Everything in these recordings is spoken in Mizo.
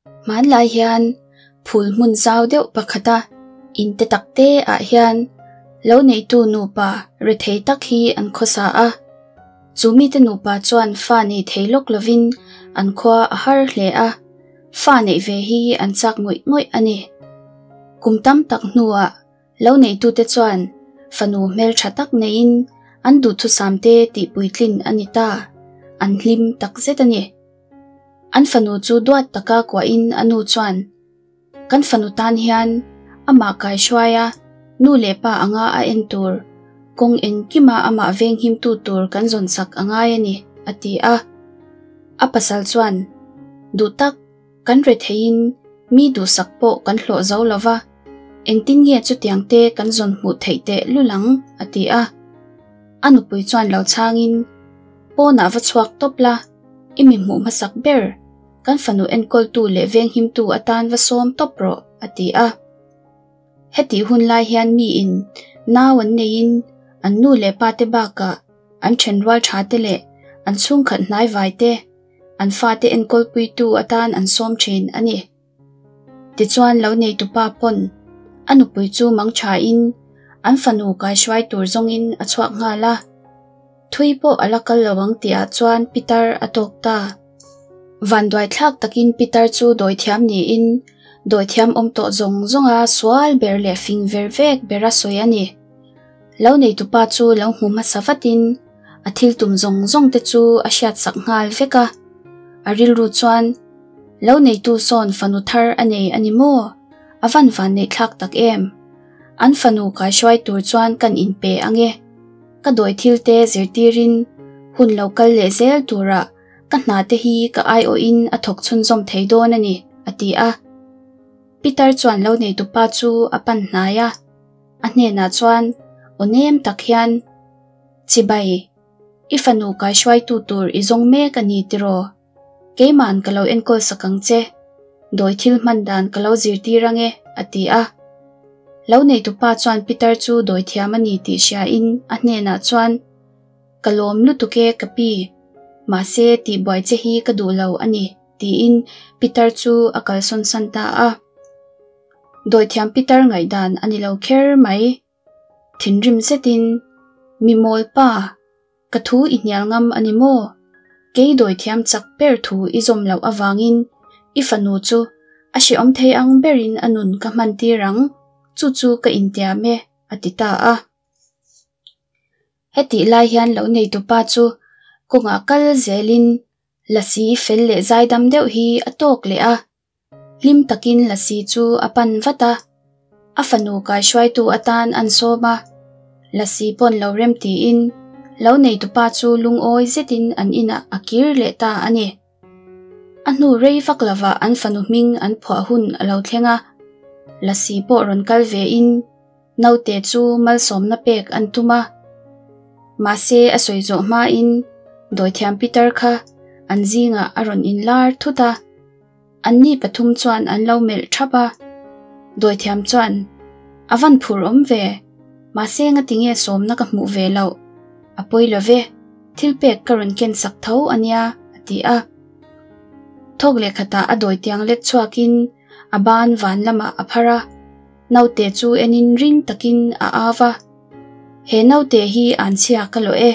Hmanlai hian phul hmun zau deuh pakhata in te tak te ah hian lo neitu nupa rethei tak hi an khawsa a. Chu mite nupa chuan fa nei thei lawk lovin an khua a har hle a, fa neih ve hi an chak ngawih ngawih a ni. Kum tam tak hnuah Lo neitute chuan fanu hmeltha tak neiin an duhthusamte tihpuitlin a ni ta, an hlim takzet a ni. An fanu chu duat taka kuahin a nu chuan, Kan fanu tan hian amah kaihruai a, nu leh pa anga a en tur, kawng engkima amah venghimtu tur kan zawnsak a ngai a ni, a ti a. A pasal chuan, Duh tak, Kan retheiin mi duhsak pawh kan hlawh zo lo va, engtin nge chutiang te kan zawn hmuh theih teh lul ang? a ti a. A nupui chuan lo chhangin, Pawnah va chhuak tawp la, i mi hmuh hmasak ber, kan fanu enkawltu leh venghimtu atan va sawm tawp rawh, a ti a. Hetih hun lai hian miin nau an neiin an nu leh pate bakah an thenrual thate leh an chhungkhat hnaivai te, an fate enkawlpuitu atan an sawm thin a ni. Tichuan lo neitupa pawn a nupui chu mangthain an fanu kaihruai tur zawngin a chhuak nghal a. Thui pawh a la kal lo ang tihah chuan Pitar a tawk ta. Vanduaithlak takin Pitar chu dawithiam niin dawithiam awm tawh zawng zawnga sual ber leh fing ver vek bera sawi a ni. Lo neitupa chu lo hmu hmasa vatin A thil tum zawng zawng te chu a hriat sak nghal vek a. A rilru chuan, Lo neitu sawn fanu thar a nei a ni maw? A van van neih thlak tak em? An fanu kaihruai tur chuan kan inpe ang e. Ka dawi thil te zirtirin hun lo kal leh zel turah ka hna te hi ka aiawhin a thawk chhunzawm thei dawn a ni, a ti a. Pitar chuan lo neitupa chu a pan hnai a. A hnenah chuan aw nem tak hian, Chibai, i fanu kaihruaitu tur i zawng mek a ni tiraw? Keima'n ka lo enkawl sak ang che. Dawi thil hman dan ka lo zirtir ang e, a ti a. Lo neitupa chuan Pitar chu dawi thiam a ni tih hriain a hnenah chuan, Ka lawm lutuk e ka pi, mahse tihbuai che hi ka duh lo a ni, tiin Pitar chu a kalsawn san ta a. Dawithiam Pitar ngaihdan a ni lo kher mai. Thinrim zetin, Mi mawl pa, ka thu i hnial ngam a ni maw? Kei dawithiam chak ber thu i zawm loh avangin i fanu chu a hrehawm thei ang berin a nun ka hman tir ang, chu chu ka intiam e, a ti ta a. Hetih lai hian lo neitupa chu kawngah kal zelin lasi fel leh zaidam deuh hi a tawk leh a. Hlim takin Lasi chu a pan vat a, a fanu kaihruaitu atan an sawm a. Lasi pawn lo rem tiin lo neitupa chu lungawi zetin an inah a kir leh ta a ni. A hnu rei vak lovah an fanu hming an phuah hun a lo thleng a, Lasi pawh rawn kal vein Naute chu malsawmna pek an tum a, mahse a sawi zawh hmain dawithiam Peter kha an zingah a rawn inlar thut a. Anni pathum chuan an lo melh thap a, dawithiam chuan, A van phur awm ve, mahse ngatinge sawmna ka hmuh ve loh, a pawi lo ve, thil pek ka rawn ken sak tho a nia, a ti a. Thawk leh khatah a dawitiang lek chhuakin a ban van lamah a phar a. Naute chu enin ring takin a au a, He naute hi anchhia ka lawh e,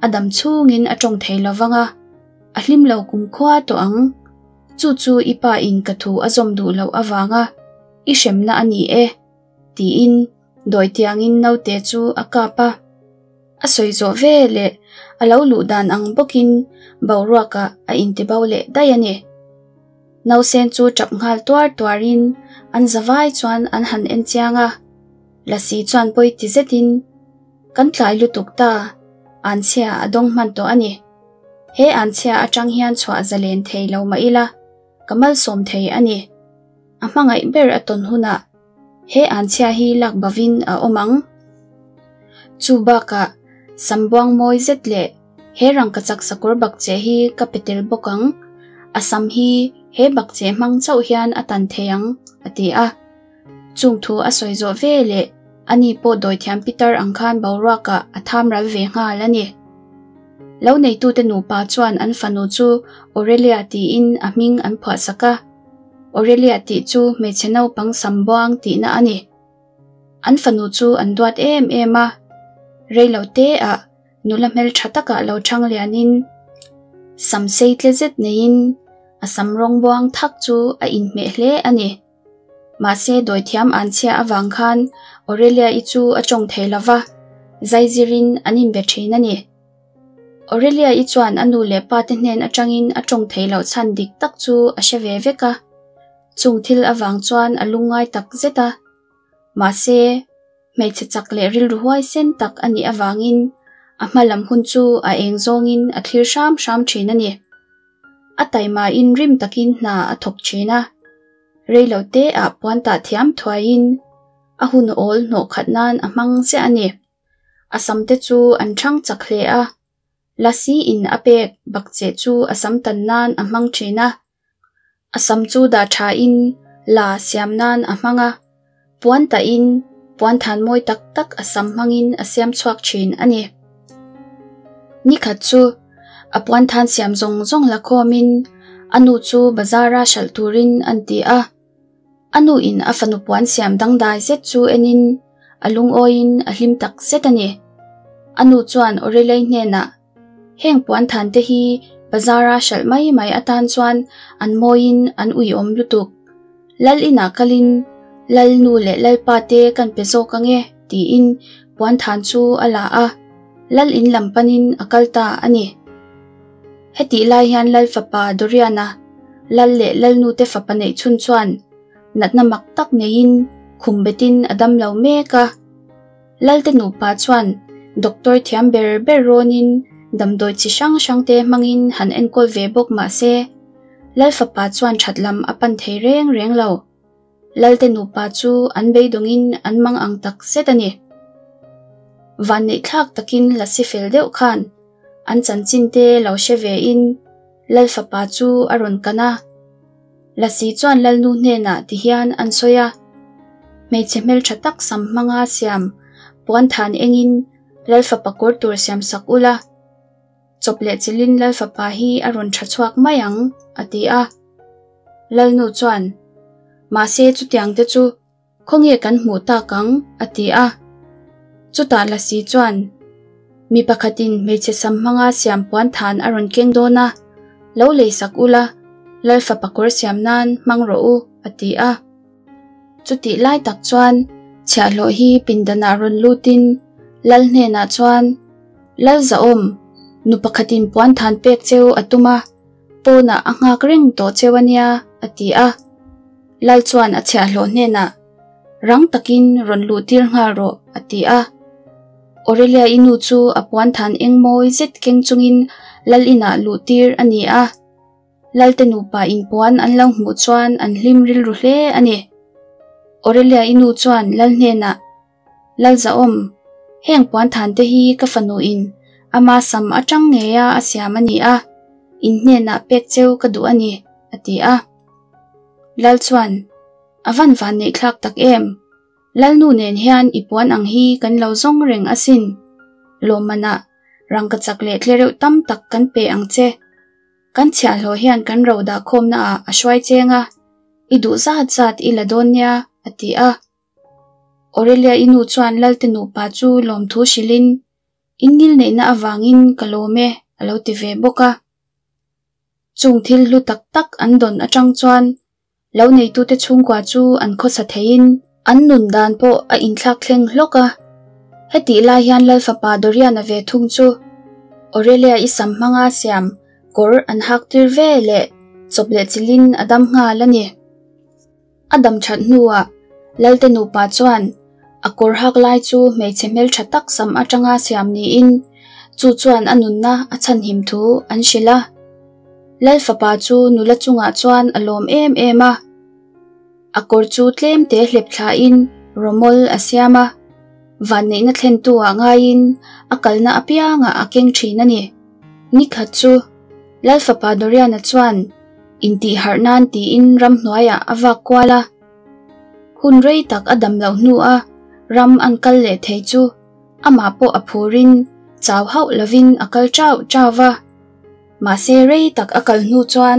a dam chhungin a tawng thei lo vang a, a hlim lo kumkhua tawh ang. Chu chu i pa in ka thu a zawm duh loh avanga i hremna a ni e, tiin dawitiangin naute chu a kap a. A sawi zawh ve leh a lo luh dan ang bawkin boruakah a intibo leh daih a ni. Nausen chu tap nghal tuar tuarin an zavai chuan an han en chiang a, Lasi chuan pawi ti zetin, Kan tlai lutuk ta, anchhia a dawng hman tawh a ni. He anchhia atang hian chhuah zalen thei lo mah ila, ka malsawm thei a ni. A hmangaih ber a tawn hunah he anchhia hi lak bovin a awm ang. Chu bakah sambuang mawi zet leh He rangkachak sakawr bakcheh hi ka pe tel bawk ang, a sam hi he bakcheh hmang chauh hian a tan thei ang, a ti a. Chung thu a sawi zawh ve leh ani pawh dawithiam pitar ang khan boruakah a tham ral ve nghal a ni. Lo neitute nupa chuan an fanu chu Aurelia tiin a hming an phuahsak a. Aurelia tih chu hmeichhe naupang sam buang tihna a ni. An fanu chu an duat em em a, reilo te ah nula hmeltha takah lo chang lianin sam sei tle zet neiin a sam rawng buang thak chu a inhmeh hle a ni. Mahse dawithiam an chhia avang khan Aurelia-i chu a tawng thei lo va, zaizirin an inbe thin a ni. Aurelia-i chuan a nu leh pa te hnen atangin a tawng theih loh chhan dik tak chu a hre ve vek a, chung thil avang chuan a lungngai tak zet a. Mahse, hmeichhe chak leh rilru huaisen tak a nih avangin a hma lam hun chu a eng zawngin a thlir hram hram thin a ni. A taimain rim takin hna a thawk thin a, reilo te ah puan tah thiam thuaiin a hun awl hnawh khat nan a hmang ziah a ni. A sam te chu an ṭhang chak hle a, Lasi in a pek bakcheh chu a sam tan nan a hmang ṭhin a. A sam chu dah ṭha in la siam nan a hmang a, puan tah in puan than mawi tak tak a sam hmang in a siam chhuak ṭhin a ni. Nikhat chu a puan than siam zawng zawng la khawm in a nu chu bazar a hralh tur in an ti a. A nu in a fanu puan siam dangdai zet chu en in a lungawi in a hlim tak zet a ni. A nu chuan Aurelia-i hnenah, Heng puan than te hi bazar a hralh mai mai atan chuan an mawi in an uiawm lutuk. Lal inah kal in Lal nu leh Lalpa te kan pe zawk ang e tiin puan than chu a la a, Lal in lam panin a kal ta a ni. Hetih lai hian Lal fapa Dorian-a Lal leh Lalnu te fapa neih chhun chuan natna mak tak neiin khum betin a dam lo mek a. Lalte nupa chuan doctor thiam ber ber rawnin damdawi chi hrang hrang te hmangin han enkawl ve bawk mah se, Lal fapa chuan that lam a pan thei reng reng lo. Lalte nupa chu an beidawngin an mang ang tak zet a ni. Vanneihthlak takin lasi fel deuh khan an chanchin te lo hre vein Lal fapa chu a rawn kan a. Lasi chuan Lalnu hnenah tihian an sawi a, Hmeichhe hmeltha tak sam hmanga siam puan than engin Lal fapa kawr tur siam sak ula, chawp leh chilhin Lal fapa hi a rawn tha chhuak mai ang, a ti a. Lalnu chuan, Mahse chutiang te chu Khawnge kan hmuh tak ang? a ti a. Chutah Lasi chuan, Mi pakhatin hmeichhe sam hmanga siam puan than a rawn keng dawn a, lo lei sak ula, Lal fapa kawr siam nan hmang rawh u, a ti a. Chutih lai tak chuan chhiahhlawh hi pindanah rawn lutin Lal hnenah chuan, Lal Zahawm, nu pakhatin puan than pek cheu a tum a, pawnah a nghak reng tawh cheu a nia, a ti a. Lal chuan a chhiahhlawh hnenah, Rang takin rawn luh tir nghal rawh, a ti a. Aurelia-i nu chu a puanthan eng mawi zet keng chungin Lal inah luh tir a ni a. Lalte nupa inpuan an lo hmuh chuan an hlim rilru hle a ni. Aurelia-i nu chuan Lal hnenah, Lalzahawm, heng puanthan te hi ka fanuin ama sam atang ngeia a siam a ni a, in hnenah pek cheu ka duh a ni, a ti a. Lal chuan, A van van neih thlak tak em? Lalnu nen hian i puan ang hi kan lo zawng reng asin. Lawmmanah rangkachak leh tlereuh tam tak kan pe ang che. Kan chhiahhlawh hian kan ro dahkhawmnaah a hruai cheng a, i duh zat zat i la dawn nia, a ti a. Aurelia-i nu chuan Lalte nupa chu lawmthu hrilhin, In ngil neihna avangin ka lawm e, a lo ti ve bawk a. Chung thil hlu tak tak an dawn atang chuan lo neitute chhungkua chu an khawsa theiin an nun dan pawh a inthlak thleng hlawk a. Hetih lai hian Lal fapa Dorian-a ve thung chu Aurelia-i sam hmanga siam kawr an hak tir ve leh chawp leh chilhin a dam nghal a ni. A dam that hnuah Lalte nupa chuan a kawr hak lai chu hmeichhe hmeltha tak sam atanga siam niin chu chuan a nunna a chhanhim thu an hrilh a. Lal fapa chu nula chungah chuan a lawm em em a. A kawr chu tlem te hlep thlain rawmawl a siam a, vanneihna thlentu ah ngaiin a kalna apiangah a keng thin a ni. Nikhat chu Lal fapa Dorian-a chuan intihharh nan tiin ramhnuaiah a vak kual a. Hun rei tak a dam loh hnua ram an kal leh thei chu amah pawh a phurin chau hauh lovin a kal chau chau va. Mahse rei tak a kal hnu chuan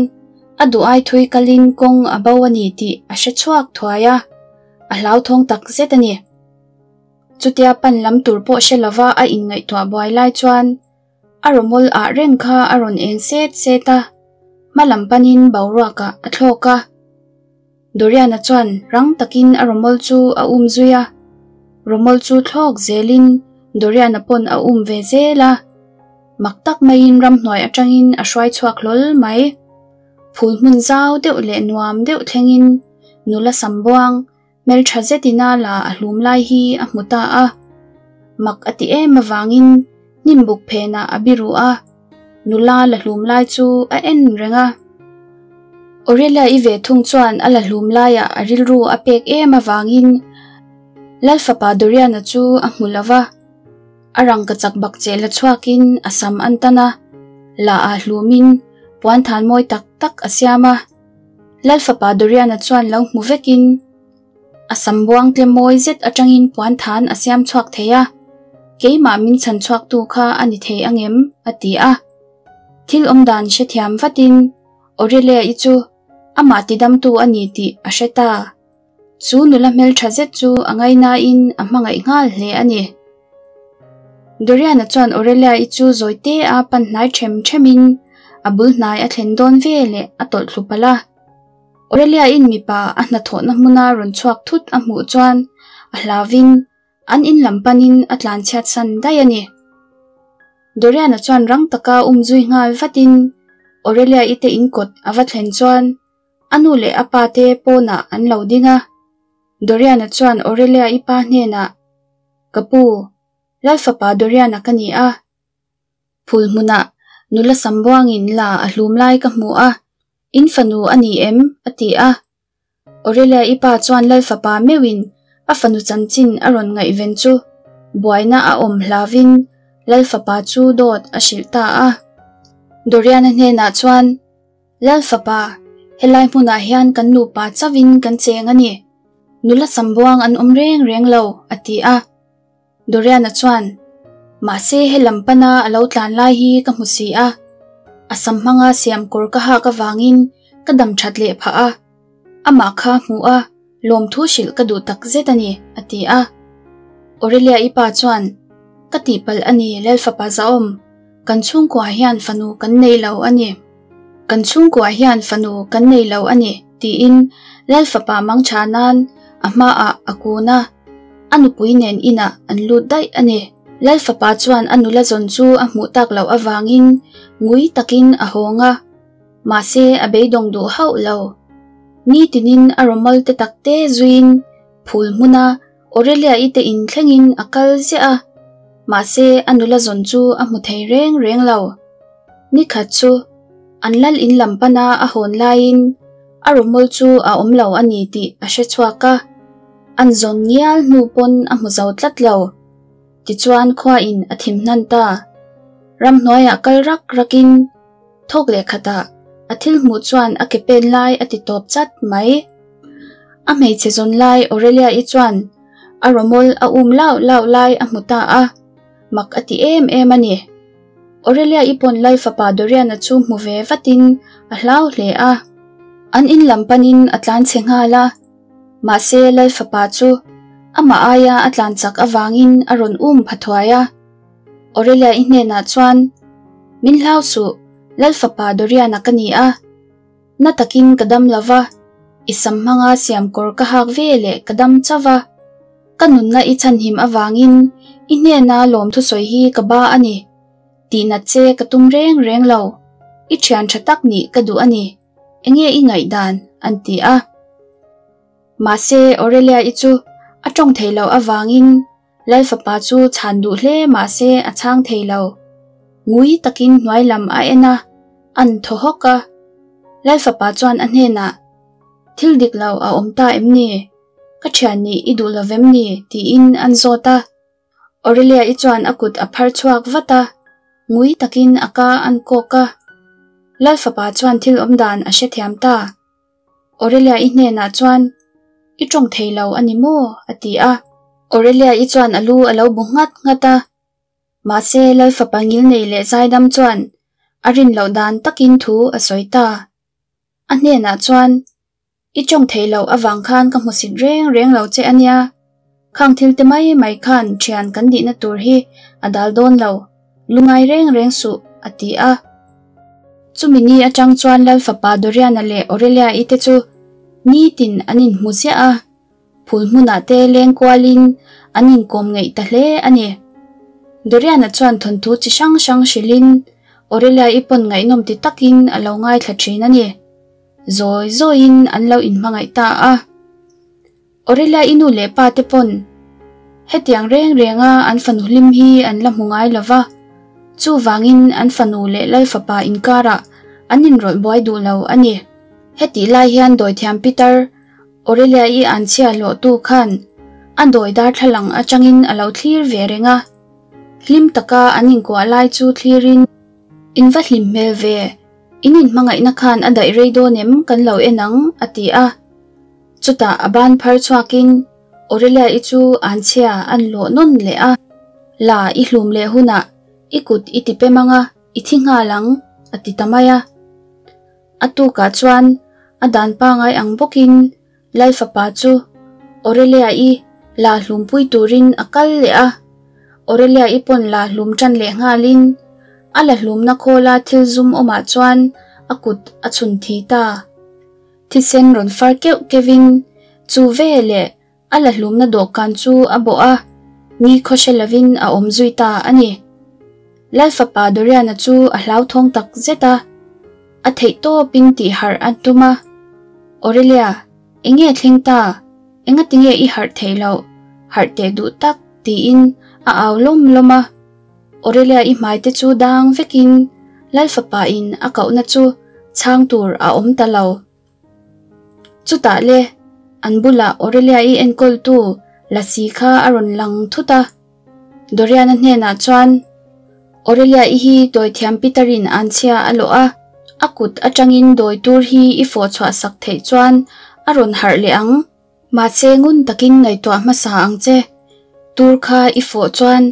A duh ai thui kalin kawng a bo a ni tih a hre chhuak thuai a, a hlauthawng tak zet a ni. Chutia pan lam tur pawh hre lova a inngaihtuah buai lai chuan a rawmawl ah reng kha a rawn eng set set a, hma lam panin boruakah a thlawk a. Doriana chuan rang takin a rawmawl chu a um zui a, rawmawl chu thlawk zelin Doriana pawn a um ve zel a. Mak tak maiin ramhnuai atangin a hruai chhuak hlawl mai. Phul hmun zau deuh leh nuam deuh thlengin nula sambuang hmeltha zetina la a hlum lai hi a hmu ta a. Mak a ti em avangin hnimbuk phenah a biru a, nula la hlum lai chu a en reng a. Aurelia-i ve thung chuan a la hlum laiah a rilru a pek em avangin Lalfapa Dorian-a chu a hmu lo va. A rangkachak bak che la chhuakin a sam an tan a, la ah hlumin puanthan mawi tak tak a siam a. Lalfapa Dorian-a chuan lo hmu vekin a sam buang tle mawi zet atangin puanthan a siam chhuak thei a, Keimah min chhan chhuaktu kha a ni thei angem? a ti a. Thil awmdan hrethiam vatin Aurelia-i chu amah tidamtu a ni tih a hre ta. Chu nula hmeltha zet chu a ngainain a hmangaih nghal hle a ni. Dorian-a chuan Aurelia-i chu zawi te a pan hnai them themin a bul hnai a thlen dawn ve leh a tawlh thlu palh a. Aurelia-in mipa a hnathawhna hmuna rawn chhuak thut a hmuh chuan a hlauvin an in lam panin a tlanchhiat san daih a ni. Dorian-a chuan rang taka um zui nghal vatin Aurelia-i te in kawt a va thlen chuan A nu leh a pa te pawnah an lo ding a. Dorian-a chuan Aurelia-i pa hnenah, Ka pu, Lalfapa Dorian-a ka ni a. Phul hmunah nula sambuangin la a hlum lai ka hmu a, in fanu a ni em? a ti a. Aurelia-i pa chuan Lalfapa meuhin a fanu chanchin a rawn ngaihven chu buaina a awm hlauvin Lalfapa chu dawt a hrilh ta a. Dorian-a hnenah chuan, Lal fapa, helai hmunah hian kan nupa chauhin kan cheng a ni. Nula sambuang an awm reng reng lo, a ti a. Dorian-a chuan, Mahse he lam pana a lo tlan lai hi ka hmu si a. A sam hmanga siam kawr ka hak avangin ka dam that leh phah a. Amah kha hmuh a, lawmthu hrilh ka duh tak zet a ni, a ti a. Aurelia-i pa chuan, Ka tihpalh a ni, Lal fapa zahawm. Kan chhungkua hian fanu kan nei lo a ni. Kan chhungkua hian fanu kan nei lo a ni, tiin Lal fapa mangtha nan a hmaah a kun a, a nupui nen inah an lut daih a ni. Lal fapa chuan a nula zawn chu a hmuh tak loh avangin ngui takin a hawng a, mahse a beidawng duh hauh lo. Nitinin a rawmawl te takte zuiin phul hmuna Aurelia-i te in thlengin a kal ziah a, mahse a nula zawn chu a hmu thei reng reng lo. Nikhat chu an lal in lam pana a hawn laiin a rawmawl chu a awm lo a ni tih a hre chhuak a, an zawn ngial hnu pawn a hmu zo tlat lo. Tichuan khuain a thim hnan ta. Ramhnuaiah kal rak rakin thawk leh khatah a thil hmuh chuan a ke pen lai a ti tawp chat mai. A hmeichhe zawn lai Aurelia-i chuan a rawmawl a um lauh lauh lai a hmu ta a, mak a ti em em a ni. Aurelia-i pawn Lal fapa Dorian-a chu hmu ve vatin a hlau hle a. An in lam panin a tlan chhe nghal a, mahse Lal fapa chu amah aia a tlan chak avangin a rawn um pha thuai a. Aurelia-i hnenah chuan, Min hlau suh, Lal fapa Dorian-a ka ni a. Na takin ka dam lo va, i sam hmanga siam kawr ka hak ve leh ka dam chauh va. Ka nunna i chhanhim avangin i hnena lawmthusawi hi ka ba a ni. Tihnat che ka tum reng reng lo. I thian tha tak nih ka duh a ni. Enge i ngaihdan? an ti a. Mahse Aurelia-i chu a tawng thei loh avangin Lal fapa chu chhan duh hle mahse a chhang thei lo. Ngui takin hnuai lam a en a, an thaw hawk a. Lal fapa chuan a hnenah, Thil dik lo a awm ta em ni? Ka thian nih i duh lo vem ni? tiin an zawt a. Aurelia-i chuan a kut a phar chhuak vat a, ngui takin a ka an kawk a. Lal fapa chuan thil awm dan a hrethiam ta. Aurelia-i hnenah chuan, I tawng thei lo a ni maw? a ti a. Aurelia-i chuan a lu a lo bu nghat nghat a. Mahse, Lal fapa ngilnei leh zaidam chuan a rin loh dan takin thu a sawi ta. A hnenah chuan, I tawng theih loh avang khan ka hmusit reng reng lo che ania. Khang thil te mai mai khan thian kan nihna tur hi a dal dawn lo, lungai reng reng suh, a ti a. Chumi ni atang chuan Lal fapa Doriana leh Aurelia-i te chu nitin an inhmu ziah a, phul hmunah te leng kualin an inkawm ngeih ta hle a ni. Doriana chuan thawnthu chi hrang hrang hrilhin Aurelia-i pawn ngaihnawm ti takin a lo ngaithla thin a ni. Zawi zawiin an lo inhmangaih ta a. Aurelia-i nu leh pa te pawn hetiang reng renga an fanu hlim hi an la hmu ngai lo va, chuvangin an fanu leh Lal fapa inkarah an inrawlh buai duh lo a ni. Hetih lai hian dawithiam Peter Aurelia-i an chhia hlawhtu khan a dawi darthlalang atangin a lo thlir ve reng a, hlim taka an inkuah lai chu thlirin, In va hlim hmel ve, in inhmangaihna khan a daih rei dawn em kan lo en ang, a ti a. Chutah a ban phar chhuakin Aurelia-i chu an chhia an lawh nawn leh a, La i hlum leh hunah i kut i ti pem anga i thi nghal ang, a ti ta mai a. A tukah chuan a dan pangai ang bawkin Lal fapa chu Aurelia-i la hlumpui turin a kal leh a, Aurelia-i pawn la hlum tan leh nghalin a la hlumna khawla thil zum awmah chuan a kut a chhun thi ta. Thisen rawn far keuh keuhin chu veleh a la hlumna dawhkan chu a bawh a, ni khaw hre lovin a awm zui ta a ni. Lal fapa Doriana chu a hlauthawng tak zet a, a theih tawpin tih harh a tum a. Aurelia, enge thleng ta? Engatinge i harh theih loh? Harh teh duh tak, tiin a au lawm lawm a. Aurelia i hmai te chu dang vekin Lal fapa in a kohna chu chhang tur a awm ta lo. Chutah le, an bulah Aurelia i enkawltu Lasi kha a rawn lang thut a. Dorian-a hnenah chuan, Aurelia i hi dawithiam Peter-in anchhia a lawh a, a kut atangin dawi tur hi i fawh chhuah sak theih chuan a rawn harh leh ang. Mahse ngun takin ngaihtuah hmasa ang che. Tur kha i fawh chuan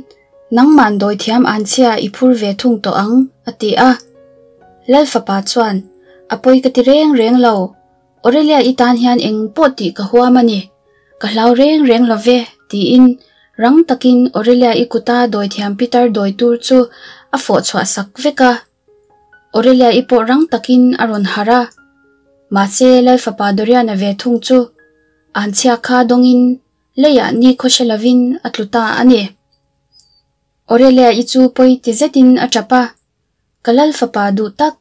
nangman dawithiam anchhia i phur ve thung tawh ang, a ti a. Lal fapa chuan, A pawi ka ti reng reng lo. Aurelia i tan hian eng pawh tih ka huam a ni. Ka hlau reng reng lo ve, tiin rang takin Aurelia i kuta dawithiam Peter dawi tur chu a fawh chhuah sak vek a. Aurelia i pawh rang takin a rawn harh a. Mahse Lal fapa Dorian-a ve thung chu anchhia kha dawngin leiah ni khaw hre lovin a tlu ta a ni. Aurelia i chu pawi ti zetin a tap a. Ka Lal fapa duh tak,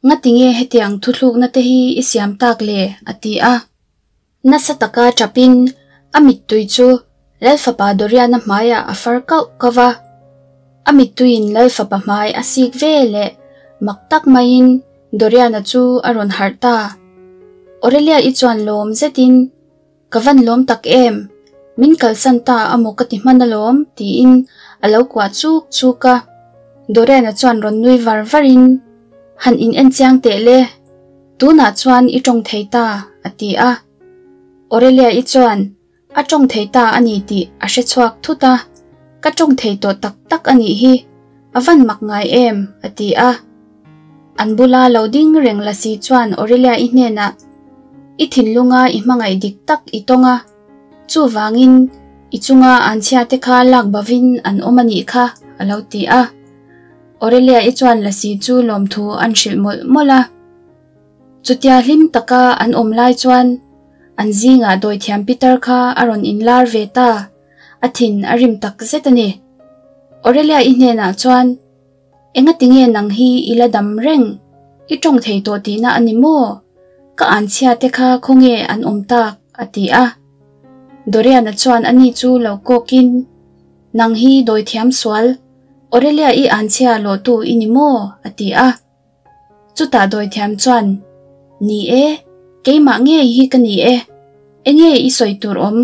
ngatinge hetiang thuthlukna te hi i siam tak le? a ti a. Nasa taka tapin a mittui chu Lal fapa Dorian-a hmaiah a far kauh kauh va. A mittuiin Lal fapa hmai a sik ve leh mak tak maiin Dorian-a chu a rawn harh ta. Aurelia-i chuan lawm zetin, Ka van lawm tak em? Min kalsan ta amaw ka ti hman alawm tiin a lo kuah chuk chuk a. Dorian-a chuan rawn nui var varin, Han in en chiang teh le, tunah chuan i tawng thei ta a ti a. Aurelia-i chuan a tawng thei ta a ni tih a hre chhuak thut a, Ka tawng thei tawh tak tak a nih hi, a van mak ngai em a ti a. An bula lo ding reng la si chuan Aurelia-i hnenah, I thinlunga i hmangaih dik tak i tawng a, chuvangin i chunga an chhiate kha lak bavin an awm a nih kha, a lo ti a. Aurelia-i chuan Lasi chu lawmthu an hrilh mawlh mawlh a. Chutia hlim taka an awm lai chuan an zingah dawithiam Peter kha a rawn inlar ve ta, a thin a rim tak zet a ni. Aurelia-i hnenah chuan, Engatinge nang hi i la dam reng? I tawng thei tawh tihna a ni maw? Ka anchhia te kha khawnge an awm tak? a ti a. Dorian-a chuan ani chu lo kawkin, Nang hi dawithiam sual, Aurelia i anchhia lawhtu i ni maw? a ti a. Chutah dawithiam chuan, Ni e, keimah ngei hi ka ni e. Enge i sawi tur awm?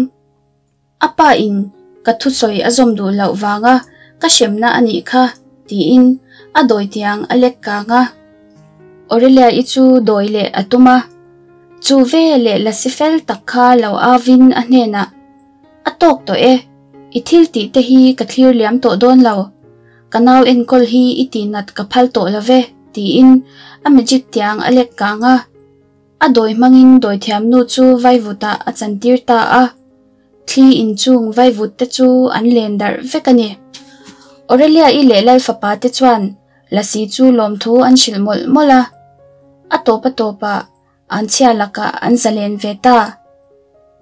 A pa in ka thusawi a zawm duh loh vanga ka hremna a nih kha tiin a dawi tiang a lek kang a. Aurelia-i chu dawi leh a tum a, chu veleh lasi fel tak kha lo avin a hnenah, A tawk tawh e, i thil tih te hi ka thlir liam tawh dawn lo, ka nau enkawl hi i tihnat ka phal tawh lo ve tiin a magic tiang a lek kang a. A dawi hmangin dawithiamnu chu vaivutah a chantir ta a, thli in chung vaivut te chu an len darh vek a ni. Aurelia-i leh Lal fapa te chuan Lasi chu lawmthu an hrilh mawlh mawlh a, a tawp a tawpah an chhia lakah an zalen ve ta.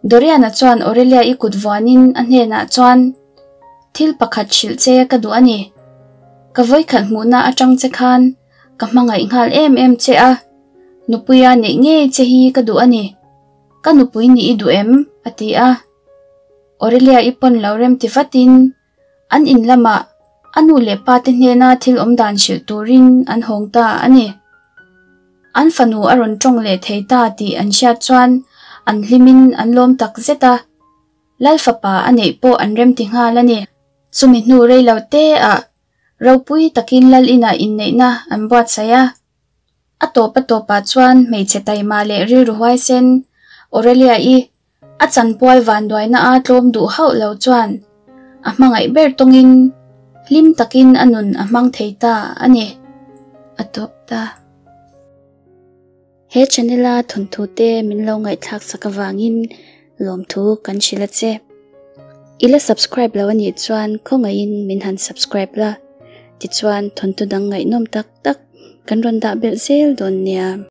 Dorian-a chuan Aurelia-i kut vuanin a hnenah chuan, Thil pakhat hrilh che ka duh a ni. Ka vawikhat hmuhna atang che khan ka hmangaih nghal em em che a, nupuia neih ngei che hi ka duh a ni. Ka nupui nih i duh em? a ti a. Aurelia-i pawn lo rem ti vatin an in lamah a nu leh pa te hnena thil awm dan hrilh turin an hawng ta a ni. An fanu a rawn tawng leh thei ta tih an hriat chuan an hlimin an lawm tak zet a, Lal fapa a neih pawh an remti nghal a ni. Chumi hnu rei lo te ah ropui takin Lal inah inneihna an buatsaih a. A tawp a tawpah chuan hmeichhe taima leh rilru huaisen Aurelia-i a chanpual vanduaina a tlawm duh hauh lo chuan a hmangaih ber tawngin hlim takin a nun a hmang thei ta a ni. A tawp ta. He channel a thawnthu te min lo ngaihthlak sak avangin lawmthu kan hrilh a che. I la subscribe lo anih chuan khawngaihin min han subscribe la, tichuan thawnthu dang ngaihnawm tak tak kan rawn dah belh zel dawn nia.